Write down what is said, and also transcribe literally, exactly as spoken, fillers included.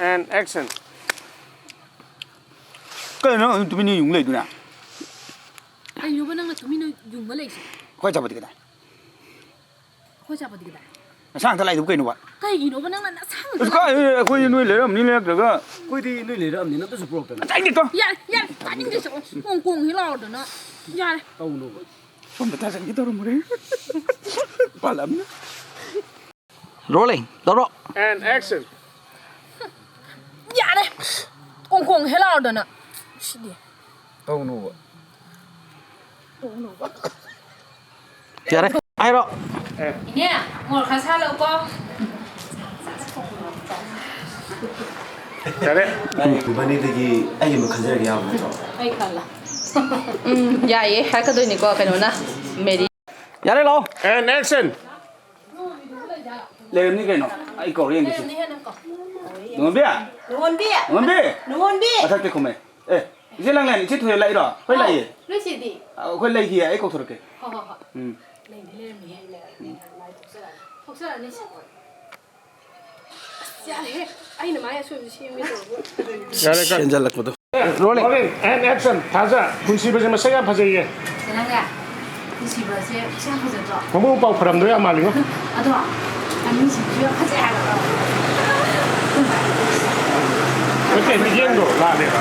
And action. ꯀꯩꯅꯣ ꯅꯪ ꯑꯗꯨꯝ ꯇꯨꯃꯤꯟꯅ ꯌꯨꯡ ꯂꯩꯗꯨꯅ? ꯀꯩꯅꯣꯕ ꯅꯪꯅ ꯇꯨꯃꯤꯟꯅ ꯌꯨꯡꯉ ꯂꯩꯁꯦ? ꯑꯩꯈꯣꯏ ꯑꯆꯥꯄꯣꯠꯇꯤ ꯀꯗꯥꯏ? ꯑꯩꯈꯣꯏ ꯑꯆꯥꯄꯣꯠꯇꯤ ꯀꯗꯥꯏ? ꯅꯁꯥ ꯉꯥꯛꯇ ꯂꯥꯛꯏꯗꯨꯕꯨ ꯀꯩꯅꯣꯕ? ꯀꯩꯒꯤꯅꯣꯕ ꯅꯪꯅ ꯅꯁꯥ ꯉꯥꯛꯇ ꯑꯁ, ꯀꯥꯏ, ꯑꯩꯈꯣꯏꯗꯤ ꯅꯣꯏ ꯂꯩꯔꯝꯅꯤ ꯂꯩꯔꯛꯇ꯭ꯔꯒ꯫ ꯑꯩꯈꯣꯏꯗꯤ ꯅꯣꯏ ꯂꯩꯔꯛꯑꯝꯅꯤ ꯑꯝꯇꯁꯨ ꯄꯨꯔꯛꯇꯅ꯫ ꯉꯁꯥꯏꯗꯤ ꯇꯣ꯫ ꯌꯥꯔꯦ, ꯌꯥꯔꯦ, ꯇꯥꯅꯤꯡꯗꯦ, ꯆꯠꯂꯣ꯫ ꯀꯣꯡ ꯀꯣꯡ ꯍꯦꯛ ꯂꯥꯎꯔꯗꯅ꯫ ꯌꯥꯔꯦ꯫ ꯇꯧꯅꯨꯕ꯫ ꯁꯣꯝꯗ ꯊꯥꯖꯟꯒꯦ ꯇꯧꯔꯝꯕꯅꯦ꯫ ꯄꯥꯜꯂꯝꯅꯤ꯫ Rolling, ꯇꯧꯔꯣ꯫ And action. ꯌꯥꯔꯦ꯫ ꯀꯣꯡ ꯀꯣꯡ ꯍꯦꯛ ꯂꯥꯎꯔꯗꯅ꯫ ꯁꯤꯗꯤ꯫ ꯇꯧꯅꯨꯕ꯫ ꯌꯥꯔꯦ꯫ ꯍꯥꯏꯔꯣ꯫ ꯏꯅꯦ, ꯃꯣꯔꯣꯛ ꯈꯔ ꯁꯥꯍꯜꯂꯛꯎꯀꯣ꯫ ꯌꯥꯔꯦ꯫ ꯏꯕꯥꯅꯤꯗꯒꯤ ꯑꯩ ꯑꯃ ꯈꯟꯖꯔꯒꯦ ꯌꯥꯕ ꯅꯠꯇ꯭ꯔꯣ? ꯑꯩ ꯈꯜꯂꯦ꯫ ꯎꯝ, ꯌꯥꯏꯌꯦ꯫ ꯍꯥꯏꯔꯛꯀꯗꯣꯏꯅꯤꯀꯣ, ꯀꯩꯅꯣꯅ, ꯃꯦꯔꯤ꯫ ꯌꯥꯔꯦ, ꯂꯥꯛꯑꯣ꯫ And action. ꯂꯩꯔꯝꯅꯤ ꯀꯩꯅꯣ꯫ ꯑꯩ ꯀꯧꯔ ꯌꯦꯡꯒꯦꯁꯦ꯫ ꯅꯣꯡꯉꯣꯟꯕꯤ? ꯅꯣꯡꯉꯣꯟꯕꯤ? ꯅꯣꯡꯉꯣꯟꯕꯤ? ꯅꯣꯡꯉꯣꯟꯕꯤ? ꯃꯊꯛꯇ ꯈꯨꯝꯃꯦ꯫ ꯑꯦ, ꯏꯆꯦ ꯂꯥꯡꯂꯦꯟ, ꯏꯆꯦ ꯊꯣꯏ ꯂꯥꯛꯏꯔꯣ? ꯑꯩꯈꯣꯏ ꯂꯥꯛꯏꯌꯦ꯫ ꯅꯣꯏ ꯆꯦꯗꯤ? ꯑ, ꯑꯩꯈꯣꯏ ꯂꯩꯈꯤꯌꯦ, ꯑꯩ ꯀꯧꯊꯣꯔꯛꯀꯦ꯫ ꯍꯣꯏ, ꯍꯣꯏ, ꯍꯣꯏ꯫ ꯎꯝ꯫ ꯂꯩꯗꯤ ꯂꯩꯔꯝꯃꯤꯍꯦ, ꯂꯩꯔꯝꯃꯤ꯫ ꯃꯥꯏ ꯊꯣꯛꯆꯔꯛꯑꯅꯤ꯫ ꯊꯣꯛꯆꯔꯛꯑꯅꯤ꯫ ꯑꯁ, ꯌꯥꯔꯦꯍꯦ꯫ ꯑꯩꯅ ꯃꯥꯏ ꯑꯁꯣꯏꯕꯁꯦ ꯁꯦꯝꯒꯦ ꯇꯧꯔꯒ꯫ ꯌꯥꯔꯦ, ꯀꯠ꯫ ꯆꯦꯟꯖꯜꯂꯛꯄꯗꯣ꯫ Rolling. Rolling and action. ꯊꯥꯖ, ꯄꯨꯟꯁꯤꯕꯁꯦ ꯃꯁꯛ ꯌꯥꯝ ꯐꯖꯩꯌꯦ꯫ ꯅꯪꯅꯦ, ꯄꯨꯟꯁꯤꯕꯁꯦ ꯃꯁꯛ ꯌꯥꯝ ꯐꯖꯗ꯭ꯔꯣ? ꯃꯕꯨꯡ ꯃꯧꯄ꯭ꯋꯥ ꯐꯔꯝꯗꯣꯏ ꯌꯥꯝ ꯃꯥꯜꯂꯤꯉꯣ꯫ ꯑꯗꯣ, ꯑꯅꯤꯁꯤꯡꯁꯨ ꯌꯥꯝ ꯐꯖꯩ ꯍꯥꯏꯕ꯫ ꯅꯠꯇꯦ, ꯃꯤꯠꯌꯦꯡꯗꯣ ꯂꯥꯜꯂꯦꯕ꯫